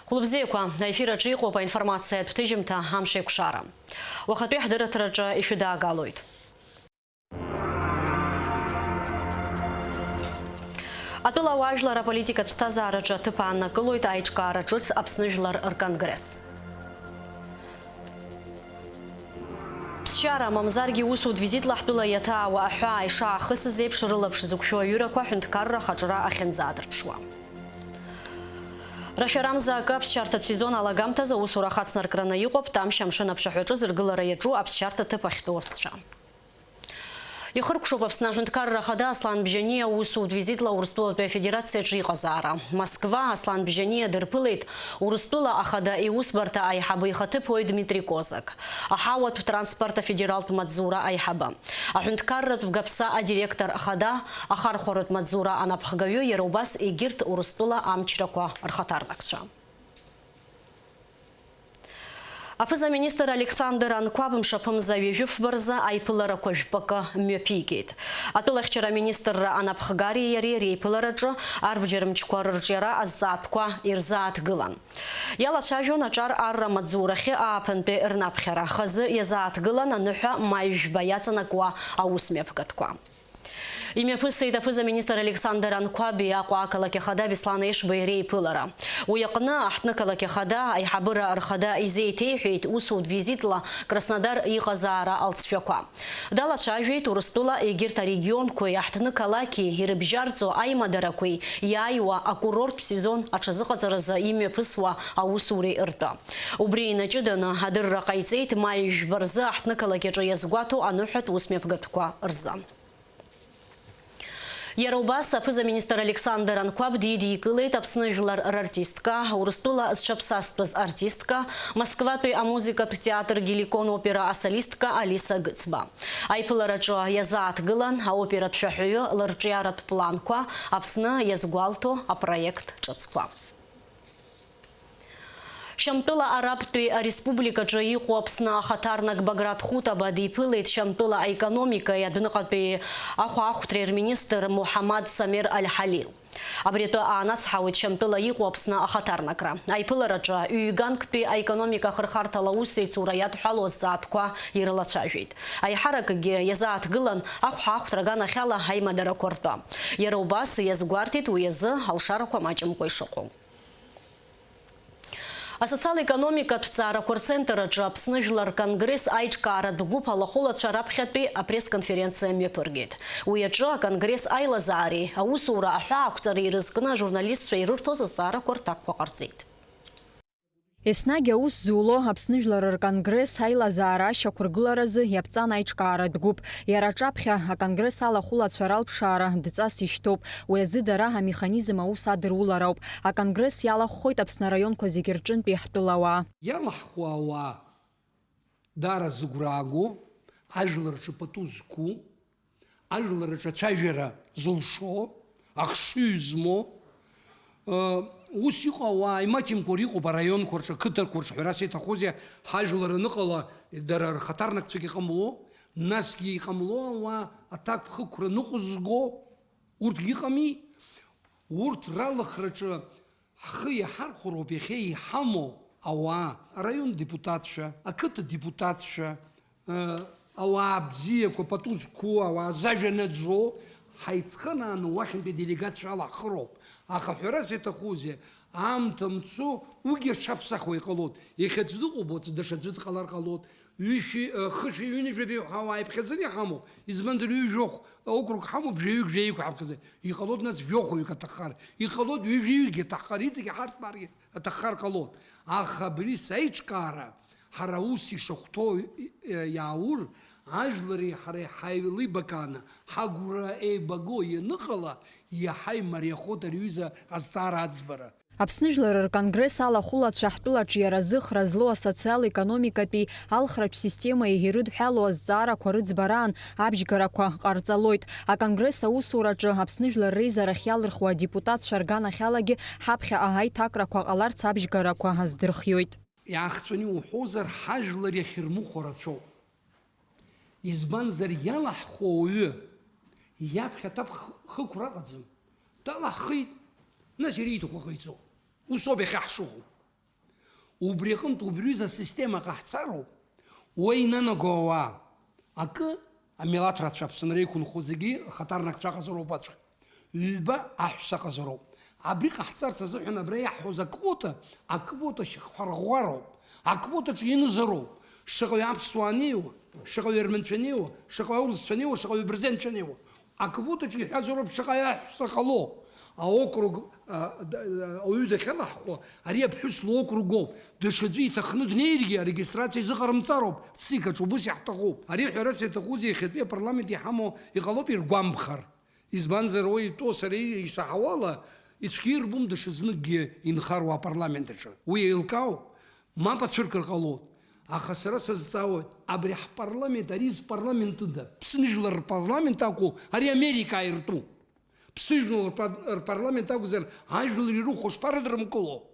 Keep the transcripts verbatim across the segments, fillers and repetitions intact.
Хәлыбзиақәа, аефир аҿы иҟоуп аинформациатә ҭыжьымҭа Амшеикәшара. Уахатәи ҳдырраҭараҿы ишәыдаагалоит. Атәылауаажәлар аполитикатә ԥсҭазаараҿы аҭыԥ ааннакылоит аиҿкаара ҿыц Аԥсны Жәлар рконгресс. Ԥсшьара, мамзаргьы усутә визитла ҳтәыла иаҭаауа аҳәаа ишаахысыз еиԥш рылаԥш зықәшәо аҩырақәа аҳәынҭқарра ахаҿра ахьынӡаадырԥшуа. Рашәарамза акы аԥсшьарҭатә сезон алагамҭазы аусура ахацнаркраны иҟоуп Тамшь амшын аԥшаҳәаҿы зыргылара иаҿу аԥсшьарҭа ҭыԥ ахьтәоу асцәа. Ихыркәшоуп Аԥсны аҳәынҭқарра ахада Аслан Бжьаниа усутә визитла Урыстәылатәи Афедерациаҿы иҟазаара. Москва, Аслан Бжьаниа дырԥылеит Урыстәыла ахада иусбарҭа аиҳабы ихаҭыԥуаҩ Дмитри Козак, аҳауатә транспорт афедералтә маҵзура аиҳабы, аҳәынҭқарратә гаԥса адиректор ахада, ахархәаратә маҵзура анапхгаҩы, иара убас егьырҭ Урыстәыла амчрақәа рхаҭарнакцәа. Аԥыза-министр Александр Анқәаб мшаԥымза ҩажәи фба рзы аиԥыларақәа жәпакы мҩаԥигеит. Атәылахьчара аминистрра анапхгареи иареи реиԥылараҿы арбџьар мчқәа рырҿиара азҵаатәқәа ирзааҭгылан. Иалацәажәон аҿар арра маҵзурахьы ааԥынтәи рнаԥхьара. Хазы иазааҭгылан аныҳәа маи жәба иаҵанакуа аусмҩаԥгатәқәа. Имҩаԥысит аԥыза-министр Александр Анқәаби Аҟәа ақалақь ахада Беслан Ешбеи реиԥылара. Уи аҟны аҳҭнықалақь ахада аиҳабыра рхада изеиҭеиҳәеит усутә визитла Краснодар иҟазаара алҵшәақәа. Далацәажәеит Урыстәыла егьырҭ арегионқәеи аҳҭнықалақьи ирыбжьарҵо аимадарақәеи иааиуа акурорттә сезон аҽазыҟаҵаразы имҩаԥысуа аусуреи ртәы. Убри инаҷыданы адырра ҟаиҵеит маи жәба рзы аҳҭнықалақь аҿы иазгәаҭоу аныҳәатә усмҩаԥгатәқәа рзы. Иара убас аԥыза-министр Александр Анқәаб дидикылеит Аԥсны жәлар рартистка, Урыстәыла зҽаԥсазтәыз артистка, Москватәи амузыкатә театр Геликон опера асолистка Алиса Гыцба. Аиԥылараҿы иазааҭгылан аоператә шәаҳәаҩы лырҿиаратә планқәа, Аԥсны иазгәалҭо апроект ҿыцқәа. Шьамтәыла Арабтәи Ареспубликаҿы иҟоу Аԥсны ахаҭарнак Баграт Хутаба диԥылеит Шьамтәыла аекономикеи адәныҟатәи ахәаахәҭреи рминистр Муҳаммад Самер Аль-Ҳалил. Абри атәы аанацҳауеит Шьамтәыла иҟоу Аԥсны ахаҭарнакра. Аиԥылараҿы ҩ-ганктәи аекономика ахырхарҭала аусеицура иадҳәалоу азҵаатәқәа ирылацәажәеит. Аиҳаракгьы иазааҭгылан ахәаахәҭра аганахьала аимадарақәа ртәы. Иара убас иазгәарҭеит уи азы алшарақәа маҷымкәа ишыҟоу. Асоциал-економикатә ҭҵаарақәа рцентр аҿы Аԥсны Жәлар Конгресс аиҿкааратә гәыԥ алахәылацәа раԥхьатәи апресс-конференциа мҩаԥыргеит. Уи аҿы аконгресс аилазаареи аусура аҳәаақәҵареи ирызкны ажурналистцәа ирырҭоз азҵаарақәа рҭакқәа ҟарҵеит. Еснагь аус зуло Аԥсны Жәлар Рконгресс аилазаара ашьақәыргыларазы иаԥҵан аиҿкааратә гәыԥ. Иара аҿаԥхьа аконгресс алахәылацәа ралԥшаара дҵас ишьҭоуп. Уи азы дара амеханизм аус адырулароуп. Аконгресс иалахәхоит Аԥсны араионқәа зегьы рҿынтә иаҳтәылауаа. Иалаҳхуа ауаа даара зыгәра ааго, ажәлар рҿы пату зқәу, ажәлар рҿы ацәажәара зылшо, ахшыҩ змоу, ы, ус иҟоу ауаа имаҷымкәа иҟоуп араионқәа рҿы, ақыҭақәа рҿы, ҳәарас иаҭахузеи, ҳажәлар аныҟала, дара рхаҭарнакцәагьы иҟамло, насгьы иҟамло ауаа аҭакԥхықәра ныҟәызго, урҭгьы ыҟами, урҭ ралахраҿы ҳхы иаҳархәароуп иахьа иҳамоу ауаа, араион депутатцәа, ақыҭа депутатцәа, ы, ауаа бзиақәа, пату зқәу, ауаа зажәа наӡо, ҳаицхынааны уахьынтәи аделегациа алаҳхыроуп. Аха ҳәарас иаҭахузеи, аамҭа мцо, уигьы аҽаԥсахуа иҟалоит. Иахьа аӡә дыҟоуп, уаҵәы даҽаӡәы дҟалар ҟалоит. Ҩышәи, ы, хышәи ҩынҩажәи ҳәа ауаа иԥхьаӡаны иҳамоуп. Избанзар, ҩажәохә округ ҳамоуп, жәаҩык, жәаҩык ҳаԥхьаӡа. Иҟалоит нас жәохәҩык аҭаххар, иҟалоит ҩажәаҩыкгьы аҭаххар, иҵегь ҳарҭбааргьы аҭаххар ҟалоит. Аха абри саиҿкаара, ҳара аус ишахәҭоу, ы, иааур, ажәлари ҳареи ҳаилибакааны, ҳагәра еибаго ианыҟала, иаҳа имариахоит ари аҩыза азҵаара аӡбара. Аԥсны Жәлар Рконгресс алахәылацәа ҳтәылаҿы иара зыхра злоу асоциал-економикатәи алхратә системеи ирыдҳәалоу азҵаарақәа рыӡбараан абжьгарақәа ҟарҵалоит. Аконгресс аусураҿы Аԥсны Жәлар Реизарахь иалырхуа адепутатцәа рганахьалагьы ҳаԥхьаҟа аиҭакрақәа ҟаларц абжьгарақәа аздырхиоит. Иаахҵәаны иуҳәозар, ҳажәлар иахьырмыхәо рацәоуп. Избанзар, иалаҳхуа ауаҩы иаԥхьа аҭак хықәра ыҟаӡам. Далаҳхит, нас иара ииҭаху ҟаиҵо. Ус ауп иахьа ҳшыҟоу. Убри аҟынтә убри аҩыза асистема ҟаҳҵароуп, уа инанаго ауаа. Акы, амилаҭ рацәа, Аԥсынра иқәынхо зегьы рхаҭарнакцәа ҟазароуп аӡәк. Ҩба аҳәса ҟазароуп. Абри ҟаҳҵарц азыҳәан абра иаҳҳәоз аквота, аквота шьхәарӷәӷәароуп. Аквотаҿы ианызароуп. Шаҟаҩы аԥсуаа неиуа, шаҟаҩы арманцәа неиуа, шаҟаҩы аурысцәа неиуа, шаҟаҩы абырзенцәа неиуа. Аквотаҿы иҳәазароуп шаҟа аҳәса ҟало. Аокруг, а, д-, а, ауаҩы дахьалаҳхуа, ари аԥҳәыс локругоуп. Даҽаӡәы иҭахны днеиргьы арегистрациа изыҟарымҵароуп. ЦИК аҿы убыс иаҳҭахуп. Ари ҳәарас иаҭахузеи, иахьатәи апарламент иҳамоу иҟалоуп иргәамԥхар. Избанзар, уа итәоу сара исаҳауала, ицәгьа ирбом даҽазныкгьы инхаруа апарламент аҿы. Уи еилкаауп. Мап ацәыркыр ҟалоит. Аха сара сазҵаауеит, абри ҳпарламент, ари зпарламентыда? Ԥсны жәлар рпарламент акәу, ари Америка аиртәу? Ԥсны жәлар рпа-, рпарламент акәзар, ажәлар ирыхәо шԥарыдрымкыло?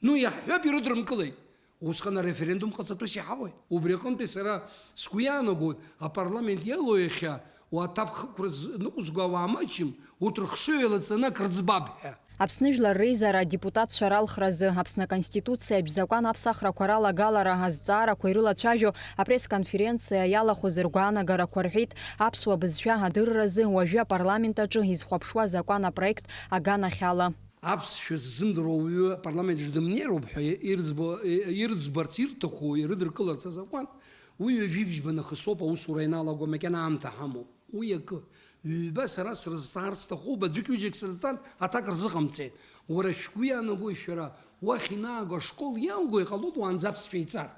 Ну, иаҳҳәап, ирыдрымкылеит. Усҟан ареферендум ҟаҵатәыс иҳауеит. Убри аҟынтәи сара сгәы иаанагоит, апарламент иалоу иахьа, уа аҭак хықәра зныҟәызго ауаа маҷым, урҭ рыхшыҩ еилаҵаны акрыӡбап ҳәа. Аԥсны Жәлар Реизара адепутатцәа ралхразы Аԥсны Аконституциа аԥшьзакәан аԥсахрақәа ралагалара азҵаарақәа ирылацәажәо апресс-конференциа иалахәыз ргәаанагарақәа рҳәеит аԥсуа бызшәа адырразы уажәы апарламент аҿы изхәаԥшуа азакәан апроект аганахьала. Аԥсшәа ззымдыруа ауаҩы апарламент аҿы дымнеироуп ҳәа ирӡбо-, ирӡбарц ирҭаху, ирыдыркыларц азакәан, уи ҩажәи бжьба нахыс ауп аусура ианалаго, макьана аамҭа ҳамоуп. Уи акы. Ҩба сара срызҵаар сҭахуп, аӡәык-ҩыџьак сырҵан, аҭак рзыҟамҵеит. Уара шәгәы иаанагои шәара, уахь инааго ашкол иалго иҟалоит уаанӡа аԥсшәа иҵар.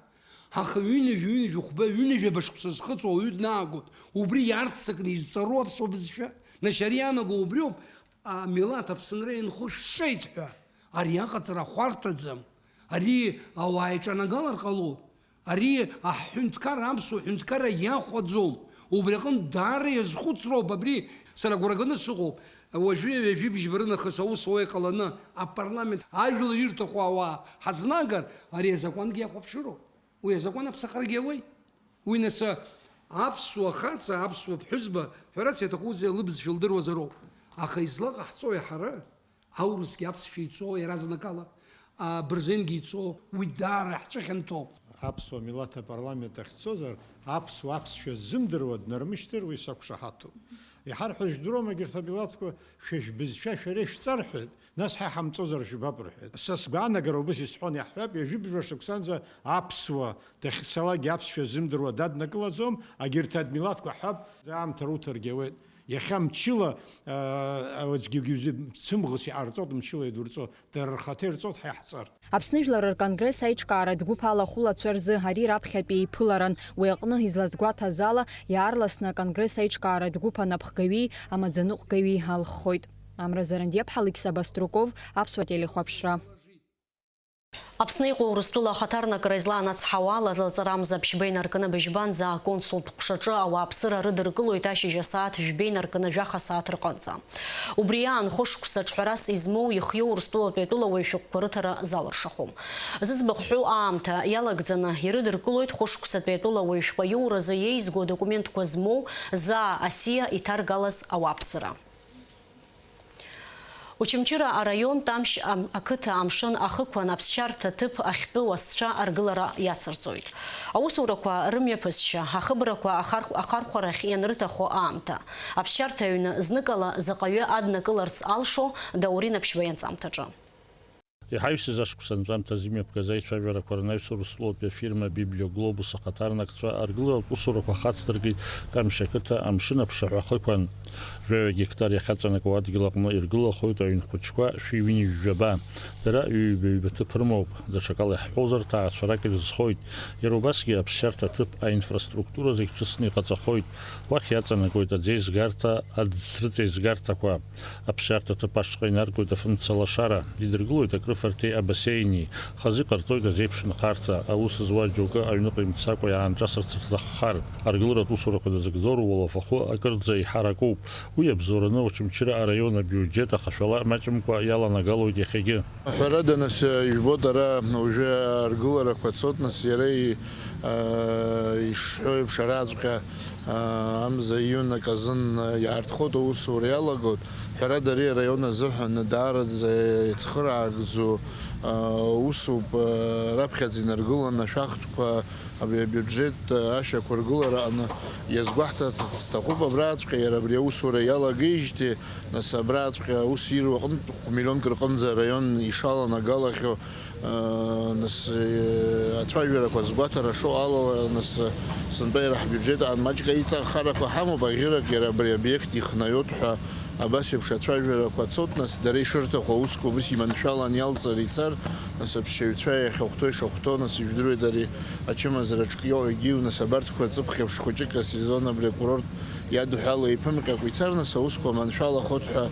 Аха ҩынҩажәи ҩынҩажәи хәба, ҩынҩажәаба шықәса зхыҵуа ауаҩы днаагоит. Убри иаарццакны изҵароу аԥсуа бызшәа, нашьара иаанаго убриоуп, амилаҭ Аԥсынра инхо шәшеит ҳәа. Ари аҟаҵара хәарҭаӡам. Ари ауаа иҿанагалар ҟалоит. Ари аҳәынҭқарра, аԥсуа ҳәынҭқарра иахәаӡом. Убри аҟынтә даара иазхәыцроуп абри. Сара агәра ганы сыҟоуп. Уажәы ҩажәи бжьба рынахыс аус уа иҟаланы апарламент ажәлар ирҭаху ауаа ҳазнагар, ари азакәангьы иахәаԥшыроуп. Уи азакәан аԥсахрагьы ауеит. Уи нас аԥсуа хаҵа, аԥсуа ԥҳәызба, ҳәарас иаҭахузеи, лыбызшәа лдыруазароуп. Аха излаҟаҳҵои ҳара? Аурысгьы аԥсшәа иҵоу иаразнакала, абырзенгьы иҵоу, уи даара иаҳцәыхьанҭоуп. Аԥсуа милаҭ апарламент ахь дцозар, аԥсуа аԥсшәа ззымдыруа днармышьҭыр, уи сақәшаҳаҭуп. Иҳарҳәо жәдыруама егьырҭ амилаҭқәа, шәа шәбызшәа шәара ишәҵар ҳәеит, нас ҳа иҳамҵозар жәбап рҳәеит. Са сгәаанагара убыс исҳәон, иаҳҳәап, ҩажәи бжьба шықәсанӡа аԥсуа дахьцалакгьы аԥсшәа ззымдыруа даднакылаӡом, агьырҭ адмилаҭқәа ҳәап, аамҭа руҭаргьы ауеит. Иахьа мчыла, аа, аӡәгьы цымӷыс иҟарҵоит, мчыла идурҵо, дара рхаҭа ирҵоит ҳа иаҳҵар. Аԥсны Жәлар рконгресс аиҿкааратә гәыԥ алахәылацәа рзы ари раԥхьатәи еиԥыларан. Уи аҟны излазгәаҭаз ала, иаарласны аконгресс аиҿкааратә гәыԥ анапхгаҩи амаӡаныҟәгаҩи алххоит. Амра Зарандиаԥҳа, Алықьса Баструков, Аԥсуа телехәаԥшра. Аԥсны иҟоу Урыстәыла ахаҭарнакра излаанацҳауа ала, лаҵарамза ԥшьба инаркны быжьбанӡа аконсултә ҟәшаҿы ауааԥсыра рыдыркылоит ашьыжь асааҭ жәба инаркны жәаха сааҭ рҟынӡа. Убри аан, хәышықәса ҿҳәарас измоу ихиоу Урыстәылатәи атәылауаҩ шәҟәқәа рыҭара залыршахом. Зыӡбахә ҳәоу аамҭа иалагӡаны ирыдыркылоит хәышықәсатәи атәылауаҩ шәҟәы аиуразы еизго адокументқәа змоу заа асиа иҭаргалаз ауааԥсыра. Очамчыра араион Тамшь ам-, ақыҭа амшын ахықәан аԥсшьарҭа ҭыԥ ахьтәы уасцәа аргылара иацырҵоит. Аусурақәа рымҩаԥысшьа, ахыбрақәа ахархә-, ахархәарахь ианрыҭахо аамҭа. Аԥсшьарҭа аҩны зныкала заҟаҩы аднакыларц алшо, Даурен Аԥшьба ианҵамҭаҿы. Иҳаҩсыз ашықәс анҵәамҭазы имҩаԥгаз аицәажәарақәа рнаҩс Урыстәылатәи афирма Библиоглобус ахаҭарнакцәа аргыларатә усурақәа хацдыркит Тамшь ақыҭа амшын аԥшаҳәа ахықәан. Жәаҩа гектар иахьаҵанакуа адгьыл аҟны иргылахоит аҩн хәыҷқәа шәи ҩынҩажәаба. Дара ҩба-ҩба ҭыԥ рымоуп, даҽакала иаҳҳәозар, ҭаацәарак ирызхоит. Иара убасгьы аԥсшьарҭа аҭыԥ аинфраструктура зегь ҿыцны иҟаҵахоит. Уахь иаҵанакуеит аӡеизгарҭа, аӡ-, рыҵеизгарҭақәа. Аԥсшьарҭа аҭыԥ ашҟа инаргоит афымца лашара, идыргылоит акрыфарҭеи абасеини, хазы иҟарҵоит азеиԥш нхарҭа, аус зуа џьоукы аҩныҟа имцакәа иаанҿасырц рҭаххар. Аргыларатә усурақәа дазыгӡо рулафахәы акырӡа иҳаракуп. Уи иабзоураны Очамчыра араион абиуџьет ахашәала маҷымкәа иаланагалоит иахьагьы. Ҳәарада, нас, ижәбоит, ара уажәы аргыларақәа цоит, нас, иара и-, а, ишҳәо еиԥш, араҵәҟьа Амза иҩын аказын иаартхоит, аусура иалагоит. Ҳәарада, ари араион азыҳәан даараӡа ицхыраагӡоу Усоуп, раԥхьаӡа инаргыланы ашәахтәқәа абри абиуџьет ашьақәыргылара аҟны иазгәаҳҭарц сҭахуп, абраҵәҟьа иара абри аусура иалагеижьҭеи, нас абраҵәҟьа аус ируа аҟынтә хә-миллионк рҟынӡа араион ишаланагалахьоу, нас, ацәажәарақәа згәаҭара шоу ала, нас, сынтәа иара ҳбиуџьет аан маҷк аиҵахарақәа ҳамоуп, аӷьырак иара абри абиект ихнаиоит ҳәа. Абас еиԥш ацәажәарақәа цоит, нас дара ишырҭаху аусқәа убыс иманшәалан иалҵыр ицар, нас аԥсшьаҩцәа иахьахәҭоу ишахәҭоу, нас ижәдыруеит ари ачымазара ҿкиоу егьиу, нас абарҭқәа ҵыԥхьеиԥш хәыҷык асезон абри акурорт иадҳәало еиԥымҟьакәа ицар, нас аусқәа маншәалахоит ҳәа,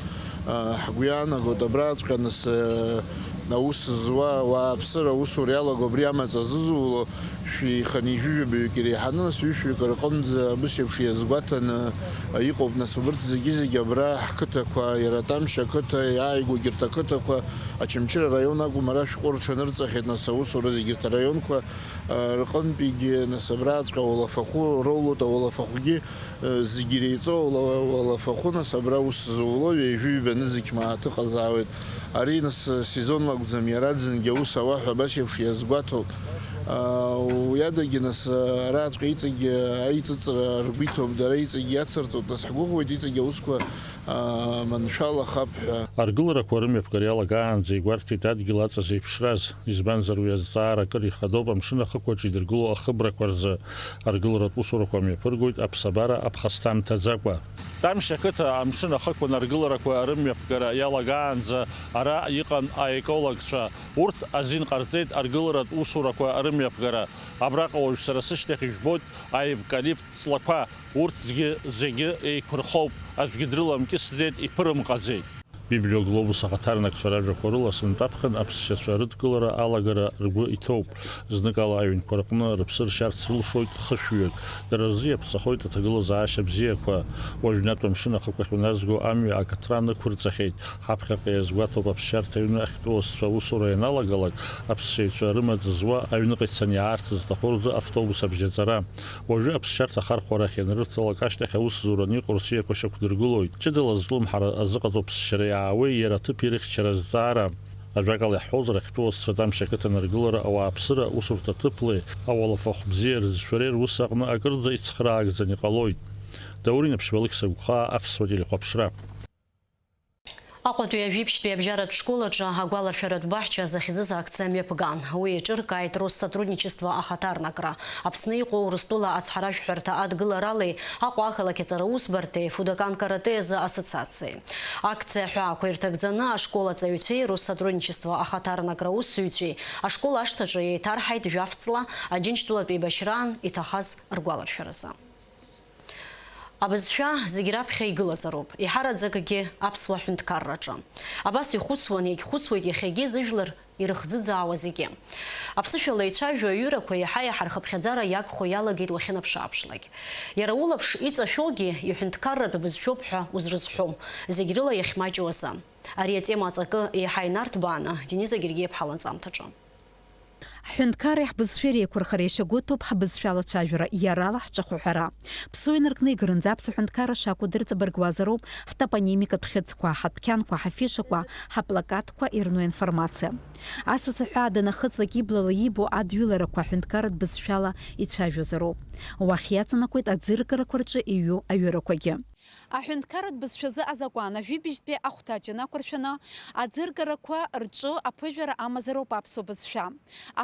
а, ҳгәы иаанагоит. Абраҵәҟьа, нас, а, аус зуа ауааԥсыра аусура иалаго абри амаҵ азызуло, шәи-хынҩажәижәаба иреиҳаны, нас ҩышәҩык рҟынӡа абыс еиԥш иазгәаҭаны иҟоуп. Нас убырҭ зегьы-зегьы абра ҳқыҭақәа, иара Тамшь ақыҭа, иааигәа егьырҭ ақыҭақәа, Очамчыра араион акәым, ара ашәҟәы рҽанырҵахьеит, нас аусура зегьырҭ араионқәа, а, рҟынтәигьы, нас абраҵәҟьа ауалафахәы роулоит, ауалафахәгьы, а, зегьы иреиҵоу ауала-, ауалафахәы, нас абра аус зуло ҩажәи ҩба нызқь мааҭ ыҟазаауеит. Ари, нас, сезонла акәӡам, иараӡынгьы аус ауа ҳәа абас еиԥш иазгәаҭоуп. Уи адагьы, нас, араҵәҟьа иҵегьы аиҵыҵра ргәы иҭоуп, дара иҵегьы иацырҵоит, нас ҳгәыӷуеит иҵегьы аусқәа, а, маншәалахап ҳәа. Аргыларақәа рымҩаԥгара иалагаанӡа игәарҭеит адгьыл аҵа зеиԥшраз, избанзар, уи азҵаара акыр ихадоуп, амшын ахықәаҿ идыргыло ахыбрақәа рзы аргыларатә усурақәа мҩаԥыргоит аԥсабара аԥхасҭа мҭаӡакәа. Тамшь ақыҭа амшын ахықәан аргыларақәа рымҩаԥгара иалагаанӡа ара иҟан аекологцәа. Урҭ азин ҟарҵеит аргыларатә усурақәа рымҩаԥгара. Абраҟа уажә сара сышьҭахь ижәбоит аевкалипт ҵлақәа. Урҭгьы зегьы еиқәырхоуп, аӡәгьы дрыламкьысӡеит, иԥырымҟаӡеит. Библиоглобус ахаҭарнакцәа ражәақәа рыла, сынтәа аԥхын аԥсшьацәа рыдкылара алагара ргәы иҭоуп. Зныкала аҩнқәа рҟны рыԥсы ршьарц рылшоит хышәҩык. Дара рзы иаԥҵахоит аҭагылазаашьа бзиақәа. Уажәнатә амшын ахықәахь уназго амҩа акаҭран ықәырҵахьеит. Ҳаԥхьаҟа иазгәаҭоуп аԥсшьарҭа аҩны ахьтәоу асцәа аусура ианалагалак, аԥсшьаҩцәа рымаҵ зуа аҩныҟа ицаны иаарц зҭаху рзы автобус абжьаҵара. Уажәы аԥсшьарҭа ахархәарахь ианрырҭалак ашьҭахь аус зураны иҟоу рсиақәа шьақәдыргылоит. Ҷыдала злымҳара азыҟаҵоу ԥсшьара иаауеи иара аҭыԥ ирыхьчара азҵаара? Ажәакала иаҳҳәозар, ахьтәоу асцәа Тамшь ақыҭан аргылара ауааԥсыра аусурҭа ҭыԥлеи ауалафахә бзиа рызшәареи рус аҟны акырӡа ицхраагӡаны иҟалоит. Даур Инаԥшьба, Алықьса Гәхаа, Аԥсуа телехәаԥшра. Аҟәатәи ажәибжьтәи абжьаратә школ аҿы агәаларшәаратә баҳча захьӡыз акциа мҩаԥган. Уи еиҿыркааит Россотрудничество ахаҭарнакра. Аԥсны иҟоу Урыстәыла ацҳаражәҳәарҭа адгыларалеи Аҟәа ақалақь аҵара усбарҭеи Фудокан каратэ азы ассоциациеи. Акциа аҳәаақәа ирҭагӡаны ашкол аҵаҩцәеи Россотрудничество ахаҭарнакра аусзуҩцәеи ашкол ашҭаҿы еиҭарҳаит жәаф ҵла Аџьынџьтәылатә еибашьраан иҭахаз ргәаларшәаразы. Абызшәа зегь раԥхьа игылазароуп, еиҳараӡакгьы аԥсуа ҳәынҭқарраҿы. Абас ихәыцуан, иагьхәыцуеит иахьагьы зыжәлар ирыхӡыӡаауа зегьы. Аԥсышәала ицәажәо аҩырақәа иаҳа-иаҳа рхыԥхьаӡара иагхо иалагеит уахьынаԥшы-ааԥшлак. Иара улаԥш иҵашәогьы иҳәынҭқарратә бызшәоуп ҳәа узрызҳәом, зегь рыла иахьмаҷу азы. Ари атема аҵакы еиҳа инарҭбааны Дениза Гергиеԥҳа ланҵамҭаҿы. Ҳҳәынҭқарреи ҳбызшәеи реиқәырхара иашьагәыҭоуп ҳбызшәала ацәажәара, иарала ҳҿахәҳәара. Ԥсуа инаркны игарынӡа аԥсуа ҳәынҭқарра шакәу дырҵабыргуазароуп ҳтопонимикатә хьыӡқәа, ҳадәқьанқәа, ҳафишақәа, ҳаплакатқәа ирну информациа. Асас аҳәаа данахыҵлак иблала иибо адҩыларақәа ҳәынҭқарратә бызшәала ицәажәозароуп. Уахь иаҵанакуеит аӡыргарақәа рҿы иҩу аҩырақәагьы. Аҳәынҭқарратә бызшәазы азакәан ажәибжьтәи ахәҭаҷ анақәыршәаны, аӡыргарақәа рҿы аԥыжәара амазароуп аԥсуа бызшәа.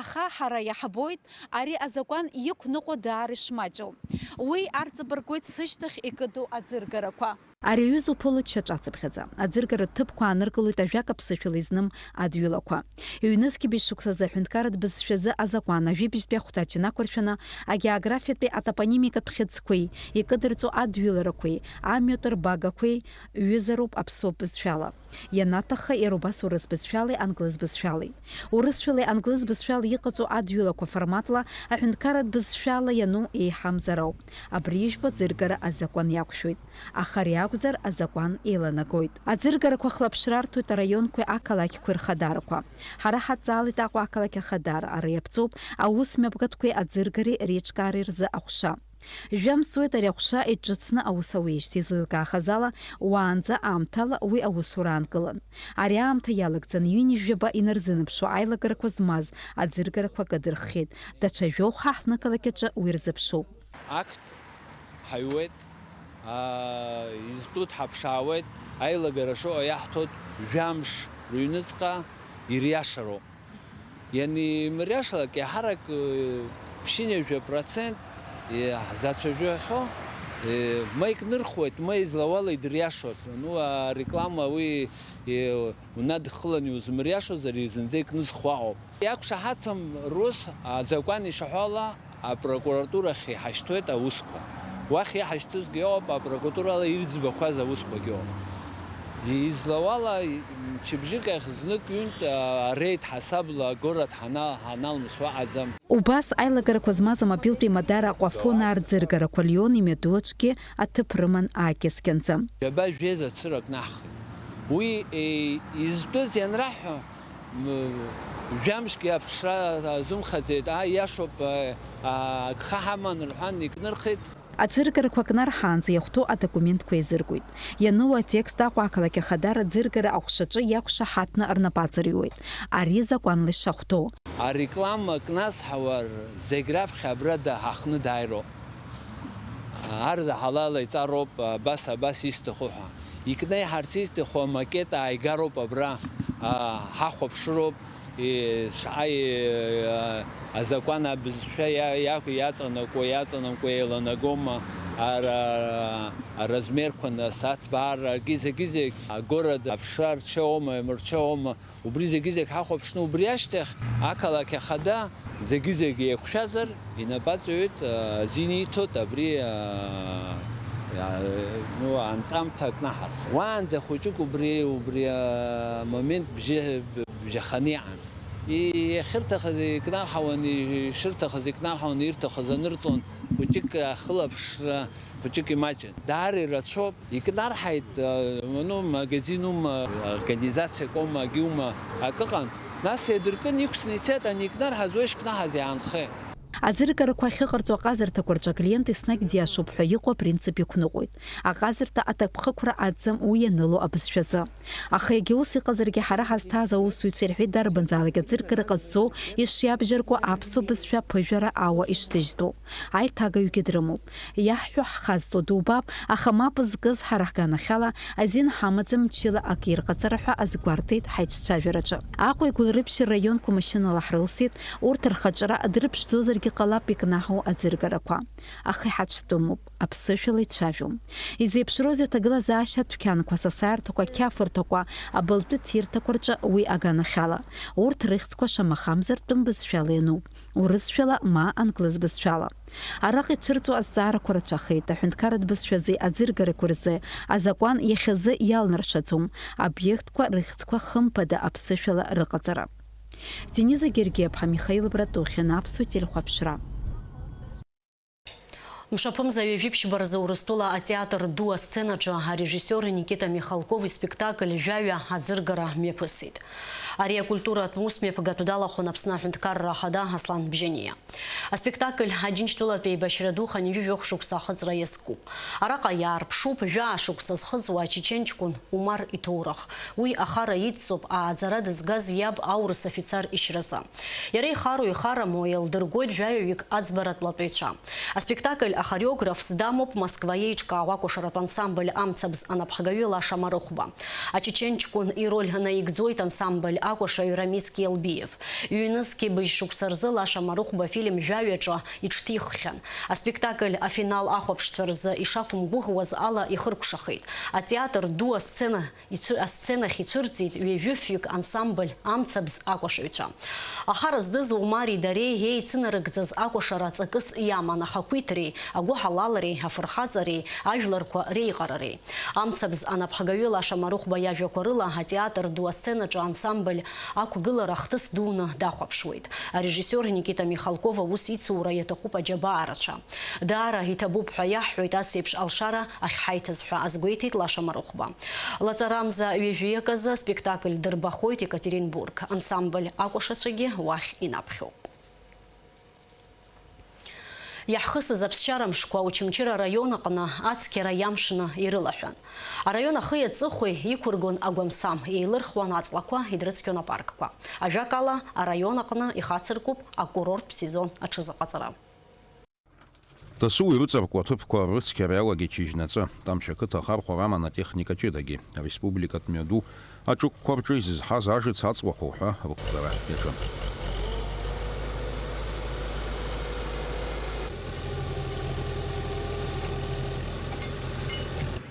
Аха ҳара иаҳбоит ари азакәан иқәныҟәо даара ишмаҷу. Уи арҵабыргуеит сышьҭахь икыду аӡыргарақәа. Ари аҩыза уԥылоит шьаҿацыԥхьаӡа. Аӡыргаратә ҭыԥқәа ааныркылоит ажәак аԥсышәала изным адҩылақәа. Ҩнызқьи быжь шықәсазы аҳәынҭқарратә бызшәазы азакәан ажәибжьтәи ахәҭаҷ анақәыршәаны, агеографиатәи атопонимикатә хьыӡқәеи, икыдырҵо адҩыларақәеи, амҩатә рбагақәеи ҩызароуп аԥсуа бызшәала. Ианаҭахха, иара убас урыс бызшәалеи англыз бызшәалеи. Урысшәалеи англыз бызшәала иҟаҵоу адҩылақәа форматла аҳәынҭқарратә бызшәала иану еиҳамзар ауп. Абри ижәпа аӡыргара азакәан иақәшәоит. Аха ари акәзар, азакәан еиланагоит. Аӡыргарақәа хлаԥшра арҭоит араионқәеи ақалақьқәеи рхадарақәа. Ҳара ҳадҵаалеит Аҟәа ақалақь ахадара, ара иаԥҵоуп аус мҩаԥгатәқәеи аӡыргареи реиҿкаареи рзы аҟәша. Жәамсуеит ари аҟәша иҿыцны аус ауеижьҭеи злеилкаахаз ала, уаанӡа аамҭала уи аусура аанкылан. Ари аамҭа иалагӡаны ҩынҩажәаба инарзынаԥшуа аилагарақәа змаз аӡыргарақәа кадырххьеит, даҽа жәохә ҳаҳҭнықалақь аҿы уи рзыԥшуп. Ақҭ ҳаҩуеит, аа, изтәу дҳаԥшаауеит, аилагара шыҟоу иаҳҭоит, жәамш рыҩныҵҟа ириашароуп. Ианимыриашалак, иаҳарак, э, ԥшьынҩажәа процент, э, ҳзацәажәахьоу, э, ма икнырхуеит, ма излауала идыриашоит. Ну, ареклама уи, э, унадххылан иузмыриашозар, зынӡа икнызхуа ыҟоуп. Иақәшаҳаҭым рус, азакәан ишаҳәо ала, апрокуратурахь иҳашьҭуеит аусқәа. Уахь иҳашьҭызгьы ыҟоуп, апрокуратурала ирӡбақәаз аусқәагьы ыҟоуп. Излауала, мчыбжьык ахь знык-ҩынтә, а, ареид ҳасабла агород ҳана-, ҳаналмсуа аӡам. Убас аилагарақәа змаз амобилтә еимадара Аҟәафон аарӡыргарақәа Леон имҩаду аҿгьы аҭыԥ рыман аакьыскьанӡа. Ҩаба жәеиза цырак наҳхит. Уи, е, изтәыз ианраҳҳәа, м, жәамшк иаԥшра азымхаӡеит, ааи, иашоуп, а, а, агха ҳаман рҳәан икнырхит. Аӡыргарақәа кнарҳаанӡа иахәҭоу адокументқәа еизыргоит. Иану атекст Аҟәа ақалақь ахадара аӡыргара аҟәшаҿы иақәшаҳаҭны рнапы аҵарҩуеит. Ари закәанла ишахәҭоу. Ареклама кназҳауа зегь раԥхьа абра да-, ҳаҟны дааироуп. Арзаҳалала иҵароуп, абас, абас исҭаху ҳәа. Икнеиҳарц исҭаху амакет ааигароуп абра, а, ҳахәаԥшыроуп, и-, шаҟа и-, а, азакәан абызшәа иа-, иа-, иаҵанакуа, иаҵанакуа еиланагома, ара-, аразмерқәа, нас, аҭбаара, акы-зегьы-зегь, агород аԥшра рҽеоума, имырҽеоума, убри зегьы-зегь ҳахәаԥшны, убри ашьҭахь ақалақь ахада зегьы-зегь еиқәшәазар, инапаҵаҩыт, а, азин иҭоит абри, а, а, ну, анҵамҭа акнаҳар. Уаанӡа хәыҷык убри, убри амомент бжьы-, бжьаханы иҟан. И-, иахьырҭахыз икнарҳауан, ишырҭахыз икнарҳауан, ирҭахыз анырҵон, хәыҷык ахылаԥшра, хәыҷык имаҷын. Даара ирацәоуп. Икнарҳаит, а, ну, магазин ума, организациак ума, акы ыҟан. Нас еидыркын, иқәсны ицеит, ани икнарҳаз уи шкнаҳаз иаанхеит. Аӡыргарақәа ахьыҟарҵо аҟазарҭақәа рҿы аклиент еснагь диашоуп ҳәа иҟоу апринцип иқәныҟәоит. Аҟазарҭа аҭакԥхықәра аӡам уи ианыло абызшәазы. Аха егьа ус иҟазаргьы, ҳара ҳазҭааз аусуҩцәа ирҳәеит, дарбанзаалак аӡыргара ҟазҵо ишиабжьаркуа аԥсуа бызшәа аԥыжәара ауа ишҭыжьтәу. Аиҭагаҩгьы дрымоуп. Иаҳҳәо ҳхазҵо дубап, аха мап зкыз ҳара ҳганахьала азин ҳамаӡам, мчыла акы ирҟаҵара ҳәа азгәарҭеит ҳаиҿцәажәараҿы. Аҟәеи Гәылрыԥшьи раионқәа машьынала ҳрылсит, урҭ рхаҿра дрыԥшӡозаргьы ҟалап икнаҳау аӡыргарақәа. Аха иҳацәтәымуп, аԥсышәала ицәажәом. Изеиԥшроузеи аҭагылазаашьа адәқьанқәа, асасааирҭақәа, ақьафурҭақәа, абылтәы ҭирҭақәа рҿы уи аганахьала? Урҭ рыхьӡқәа шамахамзар тәым бызшәала иануп, урысшәала ма англыз бызшәала. Араҟа ицәырҵуа азҵаарақәа рацәахеит, аҳәынҭқарратә бызшәази аӡыргарақәа рзы азакәан иахьазы иалнаршаӡом обиектқәа рыхьӡқәа хымԥада аԥсышәала рыҟаҵара. Дениза Гергиаԥҳа, Михаил Братухин, Аԥсуа телехәаԥшра. Мшаԥымза ҩажәи ԥшьба рзы Урыстәыла атеатр ду асценаҿы арежиссиор Никита Михалков испектакль Жәаҩа аӡыргара мҩаԥысит. Ари акультуратә усмҩаԥгатә далахәын Аԥсны аҳәынҭқарра ахада Аслан Бжьаниа. Аспектакль Аџьынџьтәылатә еибашьра ду хынҩажәи жәохә шықәса ахыҵра иазкуп. Араҟа иаарԥшуп жәаа шықәса зхыҵуа ачечен ҷкәын Умар иҭоурых. Уи ахара идҵоуп ааӡара дызгаз иаб аурыс афицар ишьразы. Иара ихару ихараму еилдыргоит жәаҩаҩык аӡбаратә латәаҩцәа. Аспектакль ахореографс дамоуп Москва еиҿкаау акәашаратә ансамбль Амцабз анапхгаҩы Лаша Марыхәба. Ачечен ҷкәын ироль наигӡоит ансамбль акәашаҩ Рамис Киелбиев. Ҩнызқьи быжь шықәса рзы Лаша Марыхәба афильм Жәаҩаҿы иҽҭиххьан. Аспектакль афинал ахәаԥшцәа рзы ишақәымгәыӷуаз ала ихыркәшахеит. Атеатр ду асцена ицәы-, асценахь ицәырҵит ҩажәи фҩык ансамбль Амцабз акәашаҩцәа. Ахара здыз Умари дареи еицынарыгӡаз акәашара ҵакыс иаман ахақәиҭреи, агәыҳалалреи, афырхаҵареи, ажәларқәа реиҟарареи. Амцабз анапхгаҩы Лаша Марыхәба иажәақәа рыла атеатр ду асценаҿы ансамбль ақәгылара ахҭыс дуны дахәаԥшуеит. Арежиссиор Никита Михалков аус ицура иаҭахуп аџьабаа рацәа. Даара иҭабуп ҳәа иаҳҳәоит ас еиԥш алшара ахьҳаиҭаз ҳәа азгәеиҭеит Лаша Марыхәба. Лаҵарамза ҩажәиак азы аспектакль дырбахоит Екатеринбург. Ансамбль акәашацәагьы уахь инаԥхьоуп. Иаҳхысыз аԥсшьара мшқәа Очамчыра араион аҟны ацқьара иамшны ирылаҳәан. Араион ахи аҵыхәеи иқәыргон агәамсам, еилырхуан аҵлақәа, идрыцқьон апаркқәа. Ажәакала, араион аҟны ихацыркуп акурорттә сезон аҽазыҟаҵара. Дасу ирыҵаркуа аҭыԥқәа рыцқьара иалагеит шьыжьнаҵы. Тамшь ақыҭа ахархәара аман атехника ҷыдагьы. Ареспубликатә мҩаду аҿықәқәа рҿы изызҳаз ажыц аҵлақәа уҳәа рықәгара иаҿын.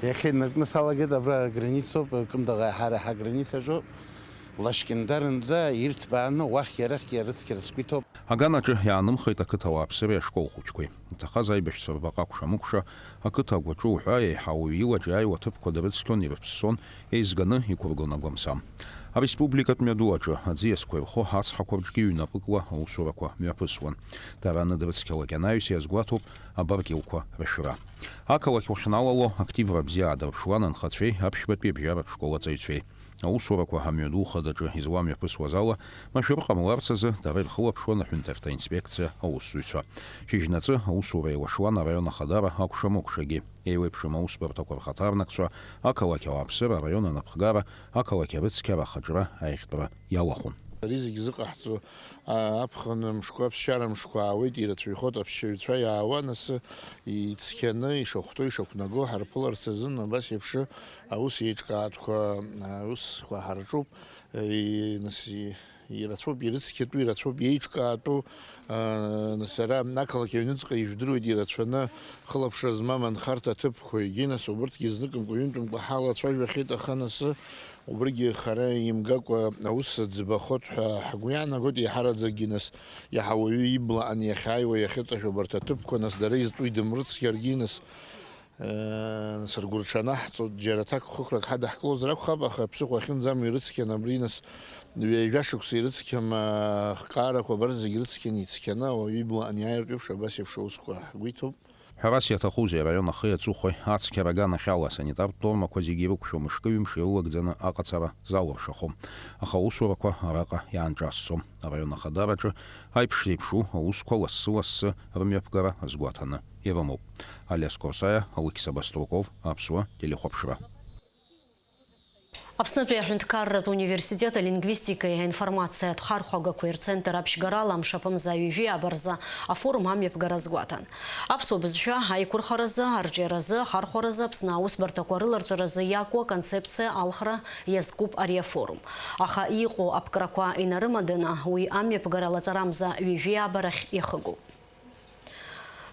Иахьа инаркны салагеит, абра аграницоуп, Кындыӷ аиҳараҳа аграницаҿоуп. Лашькьындарында ирҭбааны уахьгьы арахьгьы арыцқьара сгәы иҭоуп. Аганаҿы иаанымхеит ақыҭа ауааԥсыреи ашкол хәыҷқәеи. Иҭахаз аибашьцәа рбаҟа акәша-мыкәша, ақыҭа агәаҿы уҳәа еиҳа ауаҩы илаџьааиуа аҭыԥқәа дрыцқьон, ирыԥссон, еизганы иқәыргон агәамсам. Ареспубликатә мҩаду аҿы аӡиасқәа ирхо ацҳақәа рҿгьы ҩнапыкла аусурақәа мҩаԥысуан. Дара аныдрыцқьалак анаҩс иазгәаҭоуп абаркьылқәа рышәра. Ақалақь уахьналало активра бзиа аадырԥшуан анхацәеи аԥшьбатәи абжьаратә школ аҵаҩцәеи. Аусурақәа амҩаду хадаҿы излаамҩаԥысуаз ала, машәыр ҟамларц азы дара ирхылаԥшуан аҳәынҭарҭа инспекциа аусзуҩцәа. Шьыжьнаҵы аусура еилашуан араион ахадара акәша-мыкәшагьы. Еиуеиԥшым аусбарҭақәа рхаҭарнакцәа, ақалақь ауааԥсыра, араион анапхгара, ақалақь арыцқьара ахаҿра аиӷьтәра иалахәын. Ари зегь зыҟаҳҵо, а, аԥхын мшқәа, аԥсшьара мшқәа аауеит, ирацәаҩхоит, аԥсшьаҩцәа иаауа, нас ицқьаны, ишахәҭоу, ишақәнаго ҳарԥыларц азын абас еиԥш аус еиҿкаатәқәа, аусқәа ҳарҿуп, и-, нас и-, ирацәоуп ирыцқьатәу, ирацәоуп иеиҿкаатәу, а, нас ара ақалақь аҩныҵҟа ижәдыруеит ирацәаны хылаԥшра змам анхарҭа аҭыԥқәа, егьи нас убырҭгьы зныкымкәа, ҩынтәымкәа ҳалацәажәахьеит, аха нас убригьы хара имгакәа аус ӡбахоит ҳәа ҳгәы иаанагоит, еиҳараӡакгьы нас иаҳа уаҩы иблаан иахьааиуа иахьыҵашәо абарҭ аҭыԥқәа, нас дара изтәу идымрыцқьаргьы, нас, э, нас ргәырҽанаҳҵоит, џьара аҭак хықәрак ҳадаҳкылозар акәхап, аха ԥсыхәа ахьынӡамоу ирыцқьан абри, нас ҩажәа шықәса ирыцқьам, э, ахкаарақәа абарҭ зегь рыцқьан ицқьаны ауаҩы иблаан иааиртә еиԥш абас еиԥш аусқәа ҳгәы иҭоуп. Ҳәарас иаҭахузеи, араион ахи аҵыхәеи ацқьара аганахьала асанитартә нормақәа зегьы ирықәшәо мышкы-ҩымш ирылагӡаны аҟацара залыршахом, аха аусурақәа араҟа иаанҿасӡом. Араион ахадараҿы аиԥш зеиԥшу аусқәа лассы-лассы рымҩаԥгара азгәаҭаны ирымоуп. Алиас Корсаиа, Алықьса Баструков, Аԥсуа телехәаԥшра. Аԥснытәи аҳәынҭқарратә университет алингвистикеи аинформациатә хархәагақәеи рцентр аԥшьгарала амшаԥымза ҩажәи ааба рзы афорум амҩаԥгара азгәаҭан. Аԥсуа бызшәа аиқәырхаразы, арҿиаразы, ахархәаразы, Аԥсны аусбарҭақәа рыларҵәаразы иакәу аконцепциа алхра иазкуп ари афорум. Аха иҟоу аԥкрақәа инарымаданы, уи амҩаԥгара лаҵарамза ҩажәи ааба рахь иахыгоуп.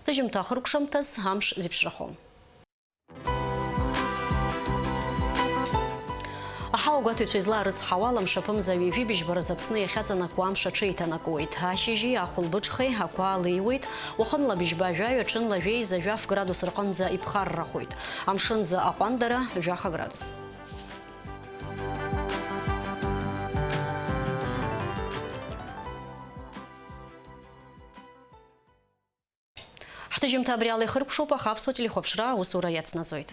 Ҭыжьымҭа ахыркәшамҭаз амш зеиԥшрахом. Аҳауагәаҭаҩцәа излаарыцҳауа ала, мшаԥымза ҩажәи быжьба рзы Аԥсны иахьаҵанакуа амш аҽеиҭанакуеит. Ашьыжьи ахәылбыҽхеи ақәа леиуеит, уахынла быжьба жәаҩа, ҽынла жәеиза жәаф градус рҟынӡа иԥхаррахоит. Амшынӡы аҟәандара жәаха градус. Ҳҭыжьымҭа абри ала ихыркәшоуп, аха Аԥсуа телехәаԥшра аусура иацнаҵоит.